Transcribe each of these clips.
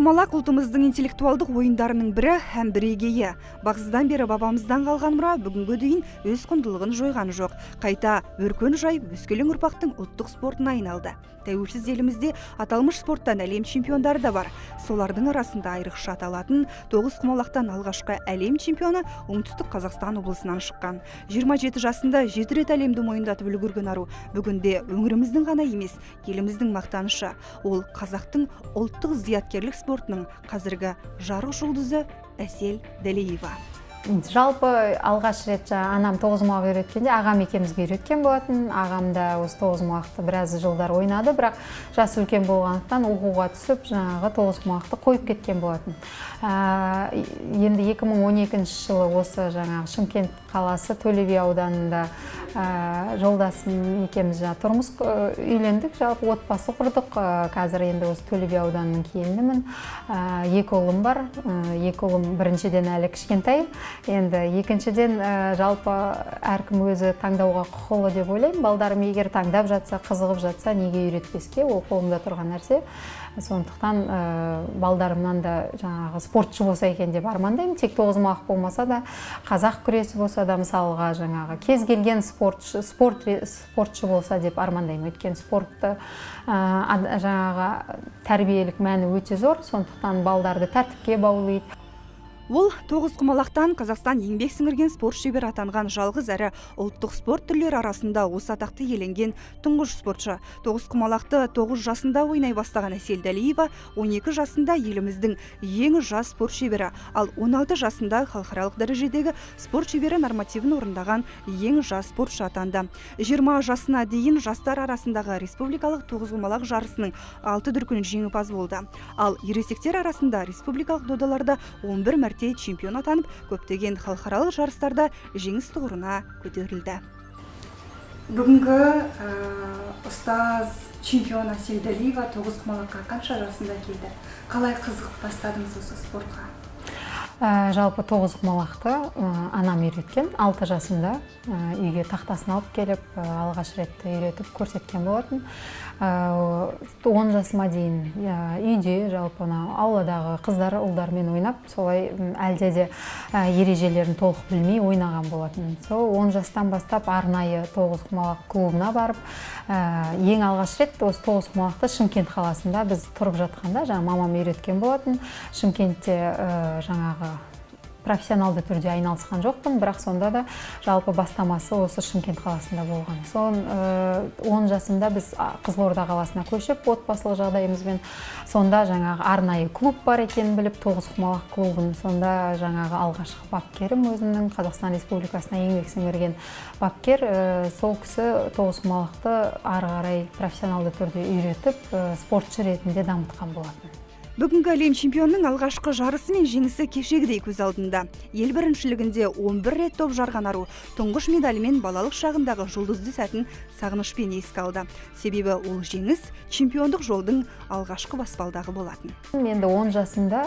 Тоғызқұмалақ – ұлтымыздың интеллектуалдық ойындарының бірі һәм бірегейі. Бағзыдан бері бабамыздан қалған мұра бүгінгі дейін өз құндылығын жойған жоқ. Қайта өркен жайып, өскелең ұрпақтың ұлттық спортына айналды. Тәуелсіз елімізде аталмыш спорттан әлем чемпиондары да бар. Солардың арасында айрықша аталатын тоғызқұмалақтан алғашқы әлем чемпионы Оңтүстік Қазақстан облысынан шыққан. 27 жасында жеті рет әлемді мойындатып үлгерген ару бүгінде өңіріміздің ғана емес, еліміздің мақтанышы. Ол – қазақтың ұлттық зияткерлік спортының қазіргі жарық жұлдызы Әсел Дәлиева. Жалпы, алғаш рет жаңа анам тоғызқұмалақ үйреткенде ағам екеумізге үйреткен болатын. Ағам да осы тоғызқұмалақты біраз жылдар ойнады, бірақ жасы үлкен болғандықтан, оқуға түсіп, жаңағы тоғызқұмалақты қойып кеткен болатын. Енді 2012 жылы осы жаңағы Шымкент қаласы, Төле би ауданында жолдасым екеуміз жаңағы тұрмыс үйлендік, жалпы отбасы құрдық. Қазір енді осы Төле би ауданының келінімін. Екі ұлым бар. Екі ұлым, біріншіден, әлі кішкентай, енді екіншіден, жалпы әркім өзі таңдауға құқылы деп ойлаймын. Балдарым егер таңдап жатса, қызығып жатса, неге үйретпеске? Ол қолымда тұрған нәрсе. Сондықтан балдарымнан да жаңағы спортшы болса екен деп армандаймын. Тек тоғызқұмалақ болмаса да, қазақ күресі болса да, мысалға, жаңағы кез келген спортшы болса деп армандаймын. Өйткені спортты жаңағы тәрбиелік мәні өте зор, сондықтан балдарды тәртіпке баулиды. Ол – тоғызқұмалақтан Қазақстан еңбек сіңірген спорт шебері атанған жалғыз әрі ұлттық спорт түрлері арасында осы атақты иеленген тұңғыш спортшы. Тоғызқұмалақты 9 жасында ойнай бастаған Әсел Дәлиева 12 жасында еліміздің ең жас спорт шебері, ал 16 жасында халықаралық дәрежедегі спорт шебері нормативін орындаған ең жас спортшы атанды. 20 жасына дейін жастар арасындағы республикалық тоғызқұмалақ жарысының алты дүркін жеңімпаз болды. Ал ересектер арасында республикалық додаларда 11 мәрте чемпион атанып, көптеген халықаралық жарыстарда жеңіс тұғырына көтерілді. Бүгінгі ұстаз, чемпион Әсел Дәлиева тоғызқұмалаққа қанша жасында келді? Қалай қызығып бастадыңыз осы спортқа? Жалпы тоғызқұмалақты анам үйреткен 6 жасымда. Үйге тақтасын алып келіп, алғаш рет үйретіп көрсеткен болатын. 10 жасыма дейін үйде, жалпы ана ауладағы қыздар, ұлдармен ойнап, солай әлде де ережелерін толық білмей ойнаған болатын. Сол 10 жастан бастап арнайы тоғызқұмалақ клубына барып, ең алғаш рет осы тоғызқұмалақты Шымкент қаласында біз тұрып жатқанда жаңа мамам үйреткен болатын. Шымкентте жаңағы профессионалды түрде айналысқан жоқпын, бірақ сонда да жалпы бастамасы осы Шымкент қаласында болған. Сон 10 жасымда біз Қызылорда қаласына көшіп, отбасылық жағдайымызбен, сонда жаңағы арнайы клуб бар екенін біліп, тоғызқұмалақ клубын, сонда жаңағы алғашқы бапкерім, өзімнің Қазақстан Республикасына еңбек сіңірген бапкер, сол кісі тоғызқұмалақты ары қарай профессионалды түрде үйретіп, спортшы ретінде дамытқан болатын. Бүгінгі әлем чемпионының алғашқы жарысы мен жеңісі кешегідей көз алдында. Ел біріншілігінде 11 рет топ жарған ару тұңғыш медалімен балалық шағындағы жұлдызды сәтін сағынышпен еске алды. Себебі ол жеңіс чемпиондық жолдың алғашқы баспалдағы болатын. Енді 10 жасымда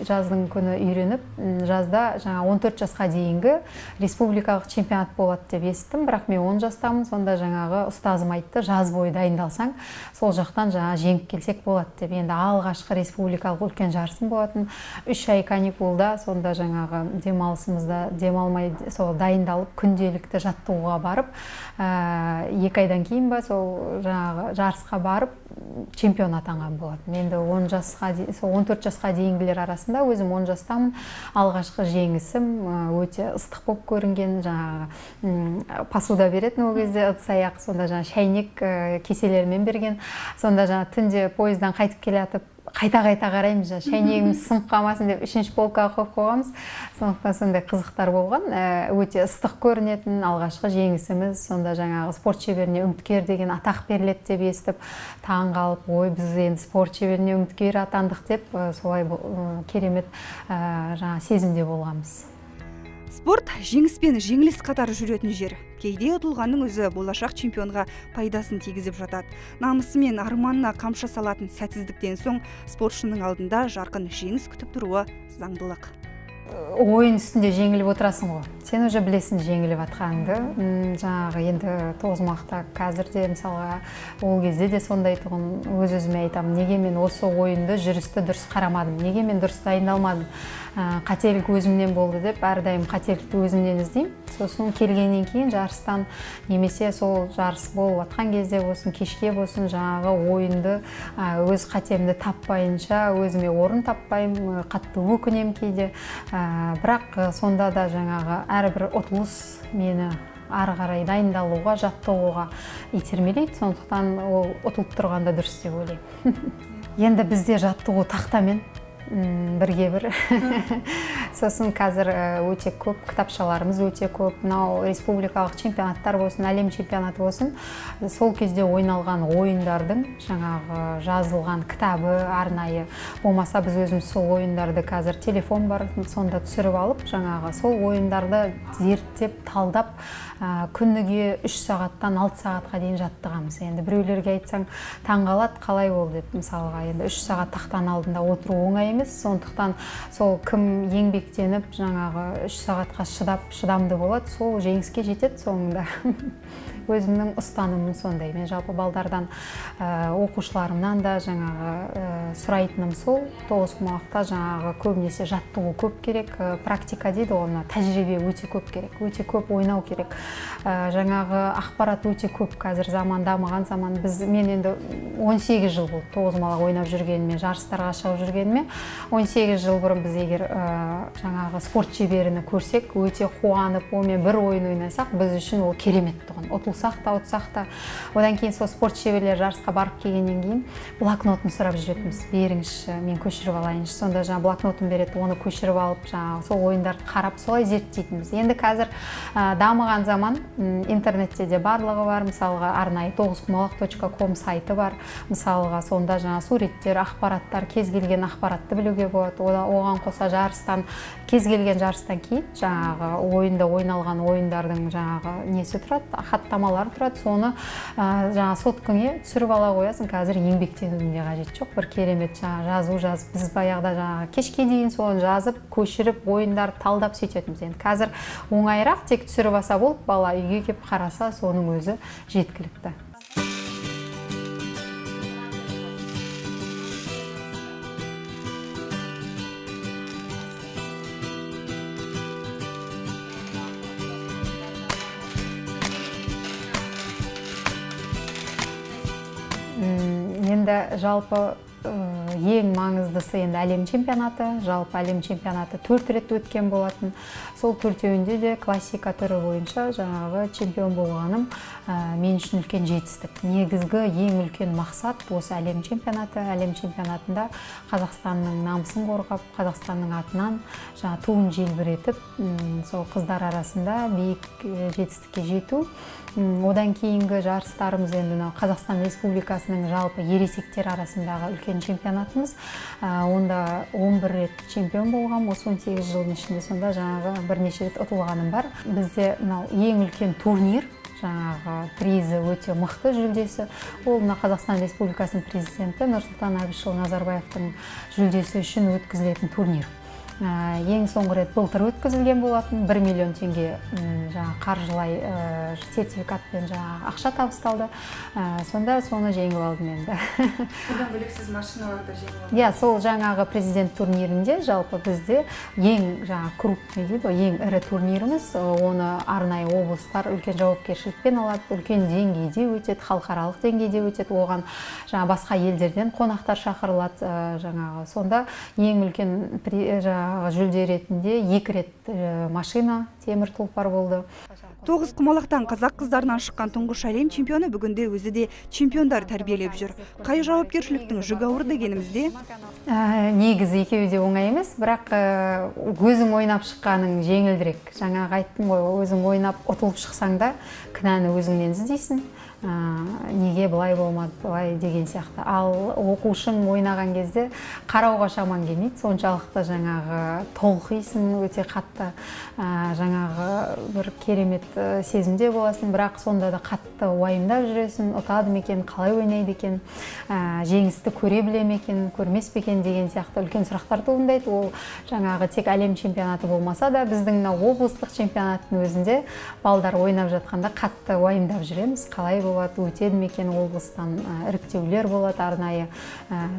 жаздың күні үйреніп, жазда жаңа 14 жасқа дейінгі республикалық чемпионат болады деп естідім, бірақ мен 10 жастамын. Сонда жаңағы ұстазым айтты: «Жаз бойы дайындалсаң, сол жақтан жаңа жеңіп келсек болады», – деп. Енді алғашқы республикалық үлкен жарысым болатын. 3 ай каникулда, сонда жаңағы демалысымызда демалмай, сол дайындалып, күнделікті жаттығуға барып, 2 айдан кейін ба, сол жаңағы жарысқа барып, чемпион атанған болатын. Енді 10 жасқа сол 14 жасқа дейінгілер арасында, өзім 10 жастамын. Алғашқы жеңісім өте ыстық болып көрінген. Жаңағы посуда беретін ол кезде, ыдыс аяқ, сонда жаңағы шәйнек, кеселермен берген. Сонда жаңағы түнде пойыздан қайтып келе жатып, қайта қайта қараймыз, жаңағы шәйнегіміз сынып қалмасын деп, үшінші полкаға қойып қойғанбыз. Сондықтан сондай қызықтар болған. Өте ыстық көрінетін алғашқы жеңісіміз. Сонда жаңағы спорт шеберіне үміткер деген атақ беріледі деп естіп, таң қалып, ой, біз енді спорт шеберіне үміткер атандық деп, солай керемет жаңағы сезімде болғанбыз. Спорт – жеңіс пен жеңіліс қатар жүретін жер. Кейде ұтылғанның өзі болашақ чемпионға пайдасын тигізіп жатады. Намысы мен арманына қамшы салатын сәтсіздіктен соң спортшының алдында жарқын жеңіс күтіп тұруы заңдылық. Ойын үстінде жеңіліп отырасың ғой, сен уже білесің жеңіліп жатқаныңды. Жаңағы енді тоғызқұмалақта қазір де, мысалға, ол кезде де сондай тұғын. Өз өзіме айтамын: неге мен осы ойынды, жүрісті дұрыс қарамадым, неге мен дұрыс дайындалмадым, қателік өзімнен болды деп әрдайым қателікті өзімнен іздеймін. Сосын келгеннен кейін жарыстан немесе сол жарыс болып жатқан кезде болсын, кешке болсын, жаңағы ойынды өз қатемді таппайынша өзіме орын таппаймын, қатты өкінемін кейде. Бірақ сонда да жаңағы әрбір ұтылыс мені ары қарай дайындалуға, жаттығуға итермелейді. Сондықтан ол ұтылып тұрғанда дұрыс деп ойлаймын. Енді бізде жаттығу тақтамен, бірге бір. Сосын қазір өте көп кітапшаларымыз, өте көп. Мынау республикалық чемпионаттар болсын, әлем чемпионаты болсын, сол кезде ойналған ойындардың жаңағы жазылған кітабы арнайы. Болмаса біз өзіміз сол ойындарды, қазір телефон бар, сонда түсіріп алып, жаңағы сол ойындарды зерттеп, талдап, күніге 3 сағаттан 6 сағатқа дейін жаттығамыз. Енді біреулерге айтсаң, таңғалады, қалай ол деп. Мысалға, енді 3 сағат тақтаның алдында отыру оңай емес. Сондықтан сол кім еңбектеніп, жаңағы 3 сағатқа шыдап, шыдамды болады, сол жеңіске жетеді соңында. Өзімнің ұстанымым сондай. Мен жалпы балдардан, оқушыларымнан да жаңағы сұрайтыным сол: тоғызқұмалақта жаңағы көбінесе жаттығу көп керек, практика дейді ғой, мына тәжірибе өте көп керек, өте көп ойнау керек. Жаңағы ақпарат өте көп қазір, заман дамыған заман. Біз, мен енді 18 жыл болды тоғызқұмалақ ойнап жүргеніме, жарыстарға шығып жүргеніме. 18 жыл бұрын біз егер жаңағы спорт шеберіні көрсек, өте қуанып, онымен бір ойын ойнасақ, біз үшін ол керемет тұғын, ұтылсақ та, ұтсақ та. Одан кейін сол спорт шеберлері жарысқа барып келгеннен кейін блокнотын сұрап жүретінбіз: беріңізші, мен көшіріп алайыншы. Сонда жаңағы блокнотын береді, оны көшіріп алып, жаңағы сол ойындарды қарап, солай зерттейтінбіз. Енді қазір дамыған заман, интернетте де барлығы бар. Мысалға, арнайы тоғызқұмалақ.ком сайты бар. Мысалға, сонда жаңа суреттер, ақпараттар, кез келген ақпаратты білуге болады. Оған қоса жарыстан, кез келген жарыстан кейін жаңағы ойында ойналған ойындардың жаңағы несі тұрады, хаттамалары тұрады. Соны жаңағы соткаңе түсіріп ала қоясың. Қазір еңбектенудің де қажеті жоқ, бір керемет жаңағы жазу жазып. Біз баяғыда жаңағы кешке дейін соны жазып, көшіріп, ойындарды талдап сөйтетінбіз. Енді қазір оңайырақ, тек түсіріп алса болды, бала үйге келіп қараса, соның өзі жеткілікті. Енді жалпы ең маңыздысы енді әлем чемпионаты. Жалпы әлем чемпионаты төрт рет өткен болатын. Сол төртеуінде де классика түрі бойынша жаңағы чемпион болғаным мен үшін үлкен жетістік. Негізгі ең үлкен мақсат осы әлем чемпионаты. Әлем чемпионатында Қазақстанның намысын қорғап, Қазақстанның атынан жаңа туын желбіретіп, сол қыздар арасында биік жетістікке жету. Одан кейінгі жарыстарымыз енді мынау Қазақстан Республикасының жалпы ересектер арасындағы үлкен чемпионатымыз. Онда 11 рет чемпион болғанмын осы 18 жылдың ішінде. Сонда жаңағы бірнеше рет ұтылғаным бар. Бізде мынау ең үлкен турнир, жаңағы призі өте мықты, жүлдесі, ол мына Қазақстан Республикасының президенті Нұрсұлтан Әбішұлы Назарбаевтың жүлдесі үшін өткізілетін турнир. Ең соңғы рет былтыр өткізілген болатын. 1 миллион теңге жаңағы қаржылай сертификатпен жаңағы ақша табысталды. Сонда соны жеңіп алдым енді. Одан бөлек сіз машиналарды жеңіп алдыңыз. Иә, сол жаңағы президент турнирінде. Жалпы бізде ең жаңағы крупный дейді ғой, ең ірі турниріміз. Оны арнайы облыстар үлкен жауапкершілікпен алады, үлкен деңгейде өтеді, халықаралық деңгейде өтеді. Оған жаңа басқа елдерден қонақтар шақырылады. Жаңағы сонда ең үлкен жаңағы жүлде ретінде екі рет машина, темір тұлпар болды. Тоғызқұмалақтан қазақ қыздарынан шыққан тұңғыш әлем чемпионы бүгінде өзі де чемпиондар тәрбиелеп жүр. Қай жауапкершіліктің жүгі ауыр дегенімізде, Негізі екеуі де оңай емес, бірақ өзің ойнап шыққаның жеңілдірек. Жаңағы айттым ғой, өзің ойнап ұтылып шықсаң да, кінәні өзіңнен іздейсің, неге былай болмады, былай деген сияқты. Ал оқушың ойнаған кезде қарауға шамаң келмейді, соншалықты жаңағы толқисың өте қатты. Жаңағы Жаңағы бір керемет сезімде боласың, бірақ сонда да қатты уайымдап жүресің: ұтады ма екен, қалай ойнайды екен, жеңісті көре біле ме екен, көрмес пе екен деген сияқты үлкен сұрақтар туындайды. Ол жаңағы тек әлем чемпионаты болмаса да, біздің мына облыстық чемпионаттың өзінде балдар ойнап жатқанда қатты уайымдап жүреміз: қалай болады, өтеді ме екен облыстан, іріктеулер болады арнайы.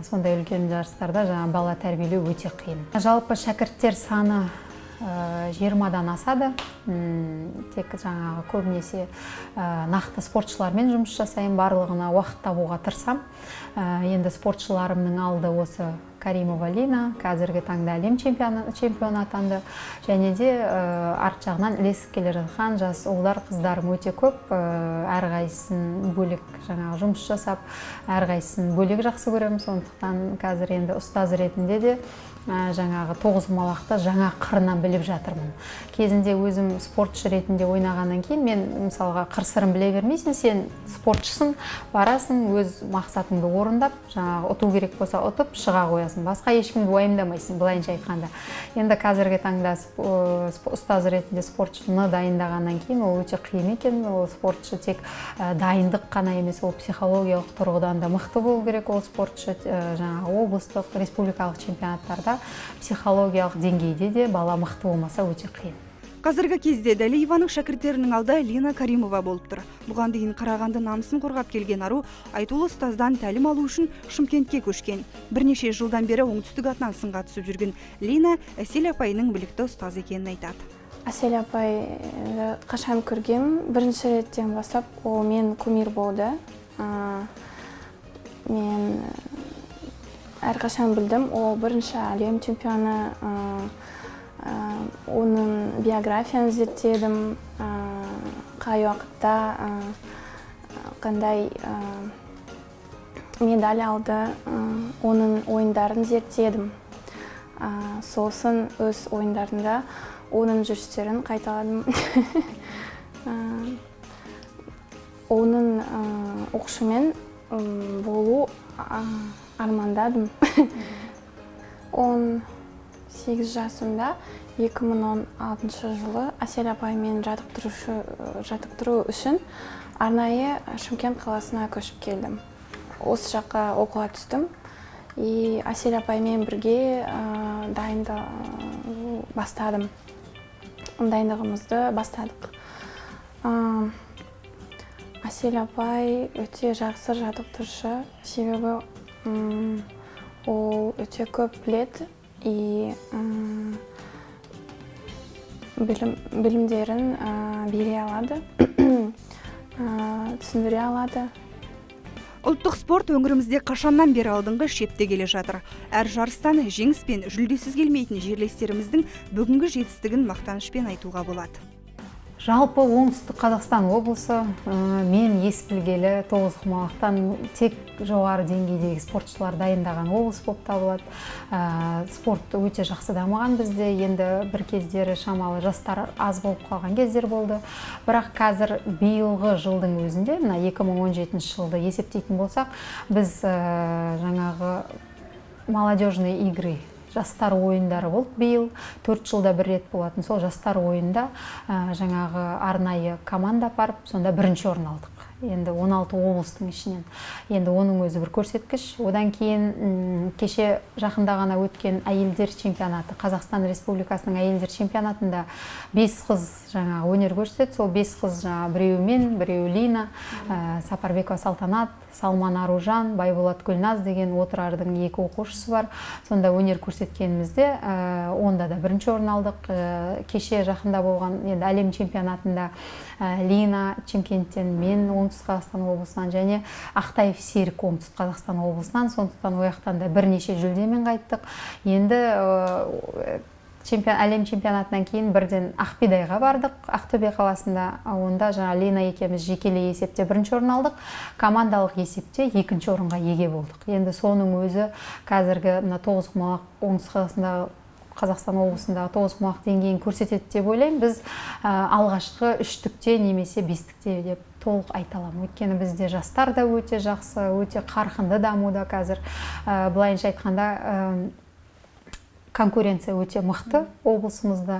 Сондай үлкен жарыстарда жаңа бала тәрбиелеу өте қиын. Жалпы шәкірттер саны 20-дан асады. Тек жаңағы көбінесе нақты спортшылармен жұмыс жасаймын, барлығына уақыт табуға тырысамын. Енді спортшыларымның алды осы Каримова Лина қазіргі таңда әлем чемпионы атанды. Және де арт жағынан ілесіп келе жатқан жас ұлдар, қыздарым өте көп. Әрқайсысын бөлек жаңағы жұмыс жасап, әрқайсысын бөлек жақсы көремін. Сондықтан қазір енді ұстаз ретінде де жаңағы тоғызқұмалақты жаңа қырынан біліп жатырмын. Кезінде өзім спортшы ретінде ойнағаннан кейін, мен мысалға қыр сырын біле бермейсің. Сен спортшысың, барасың, өз мақсатыңды орындап, жаңағы ұту керек болса, ұтып шыға қоясың, басқа ешкімді уайымдамайсың, былайынша айтқанда. Енді қазіргі таңда ұстаз ретінде спортшыны дайындағаннан кейін, ол өте қиын екен. Ол спортшы тек дайындық қана емес, ол психологиялық тұрғыдан да мықты болу керек. Ол спортшы жаңағы облыстық, республикалық чемпионаттарда психологиялық деңгейде де бала мықты болмаса, өте қиын. Қазіргі кезде Дәлиеваның шәкірттерінің алда Лина Каримова болып тұр. Бұған дейін Қарағанды намысын қорғап келген ару айтулы ұстаздан тәлім алу үшін Шымкентке көшкен. Бірнеше жылдан бері Оңтүстік атынан сынға түсіп жүрген Лина Әсел апайының білікті ұстаз екенін айтады. Әсел апайды қашан көргем, бірінші реттен бастап ол мен кумир болды. Мен әрқашан білдім, ол бірінші әлем чемпионы. Оның биографияны зерттедім, қай уақытта қандай медаль алды, оның ойындарын зерттедім. Сосын өз ойындарында оның жүрістерін қайталадым. Оның оқушымен болу армандадым. 18 жасымда, 2016 жылы Әсел апаймен жаттықтыру үшін арнайы Шымкент қаласына көшіп келдім. Осы жаққа оқуға түстім и Әсел апаймен бірге дайында бастадым, дайындығымызды бастадық. Әсел апай өте жақсы жаттықтырушы, себебі ол өте көп біледі и білімдерін бере алады, түсіндіре алады. Ұлттық спорт өңірімізде қашаннан бері алдыңғы шепте келе жатыр. Әр жарыстан жеңіс пен жүлдесіз келмейтін жерлестеріміздің бүгінгі жетістігін мақтанышпен айтуға болады. Жалпы Оңтүстік Қазақстан облысы, мен ес білгелі тоғызқұмалақтан тек жоғары деңгейдегі спортшылар дайындаған облыс болып табылады. Спорт өте жақсы дамыған бізде. Енді бір кездері шамалы жастар аз болып қалған кездер болды, бірақ қазір биылғы жылдың өзінде, мына 2017 жылды есептейтін болсақ, біз жаңағы молодежные игры, жастар ойындары болды биыл, 4 жылда бір рет болатын. Сол жастар ойында жаңағы арнайы команда апарып, сонда бірінші орын алдық енді 16 облыстың ішінен. Енді оның өзі бір көрсеткіш. Одан кейін кеше жақында ғана өткен әйелдер чемпионаты, Қазақстан Республикасының әйелдер чемпионатында бес қыз жаңағы өнер көрсетеді. Сол бес қыз жаңағы біреуі мен, біреуі Лина, Сапарбекова Салтанат, Салман Аружан, Байболат Гүлназ деген Отырардың екі оқушысы бар. Сонда өнер көрсеткенімізде, онда да бірінші орын алдық. Кеше жақында болған енді әлем чемпионатында Лина Шымкенттен, мен Оңтүстік Қазақстан облысынан және Ақтаев Серік Оңтүстік Қазақстан облысынан. Сондықтан ол жақтан да бірнеше жүлдемен қайттық. Енді әлем чемпионатынан кейін бірден Ақбидайға бардық, Ақтөбе қаласында. Онда жаңа Лина екеуміз жекелей есепте бірінші орын алдық, командалық есепте екінші орынға еге болдық. Енді соның өзі қазіргі мына тоғызқұмалақ Оңтүстік Қазақстандағы, Қазақстан облысындағы тоғызқұмалақ деңгейін көрсетеді деп ойлаймын. Біз алғашқы үштікте немесе бестікте деп толық айта аламын, өйткені бізде жастар да өте жақсы, өте қарқынды дамуда қазір. Былайынша айтқанда, Конкуренция өте мықты облысымызда,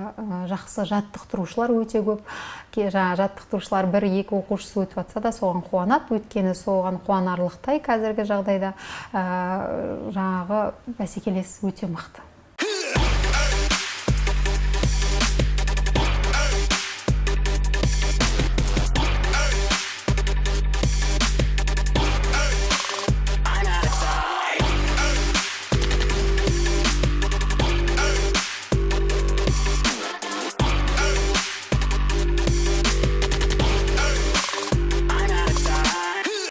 жақсы жаттықтырушылар өте көп. Жаңа жаттықтырушылар бір екі оқушысы өтіп жатса да, соған қуанады, өйткені соған қуанарлықтай қазіргі жағдайда жаңағы бәсекелес өте мықты.